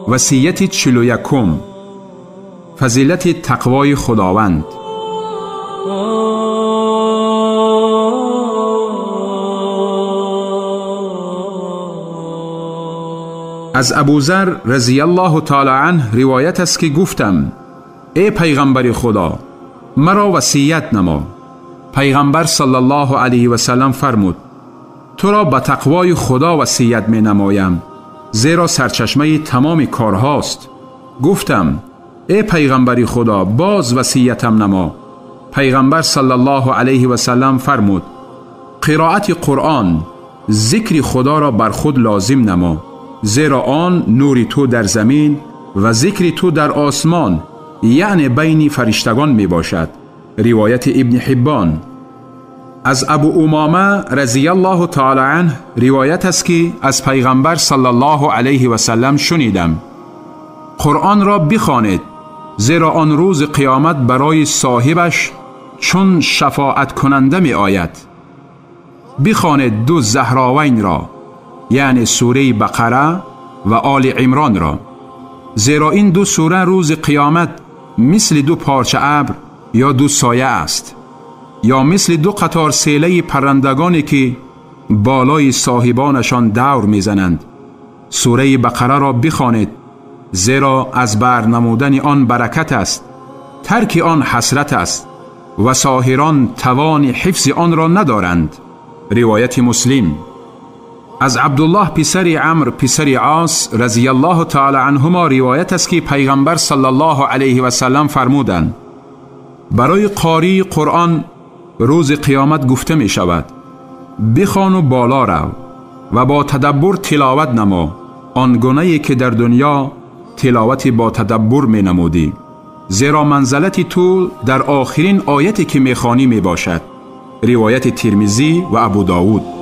وصیت 41، فضیلت تقوای خداوند. از ابوذر رضی الله تعالی عنه روایت است که گفتم: ای پیغمبر خدا، مرا وصیت نما. پیغمبر صلی الله علیه و سلم فرمود: تو را به تقوای خدا وصیت می نمایم، زیرا سرچشمه تمام کارهاست. گفتم: ای پیغمبر خدا، باز وصیتم نما. پیغمبر صلی الله علیه و سلم فرمود: قرائت قرآن، ذکر خدا را بر خود لازم نما، زیرا آن نور تو در زمین و ذکر تو در آسمان، یعنی بین فرشتگان می باشد. روایت ابن حبان. از ابو امامه رضی الله تعالی عنه روایت است که از پیغمبر صلی الله علیه و سلم شنیدم: قرآن را بخوانید، زیرا آن روز قیامت برای صاحبش چون شفاعت کننده می آید. بخوانید دو زهراوین را، یعنی سوره بقره و آل عمران را، زیرا این دو سوره روز قیامت مثل دو پارچه ابر یا دو سایه است، یا مثل دو قطار سیله پرندگانی که بالای صاحبانشان دور میزنند. سوره بقره را بخوانید، زیرا از برنمودن آن برکت است، ترک آن حسرت است و ساحران توان حفظ آن را ندارند. روایت مسلم. از عبدالله پسر عمرو پسر عاص رضی الله تعالی عنهما روایت است که پیغمبر صلی الله علیه و سلم فرمودند: برای قاری قرآن روز قیامت گفته می شود: بخوان و بالا رو و با تدبر تلاوت نما، آنگونه که در دنیا تلاوت با تدبر می نمودی، زیرا منزلت تو در آخرین آیتی که می خوانی می باشد. روایت ترمذی و ابو داود.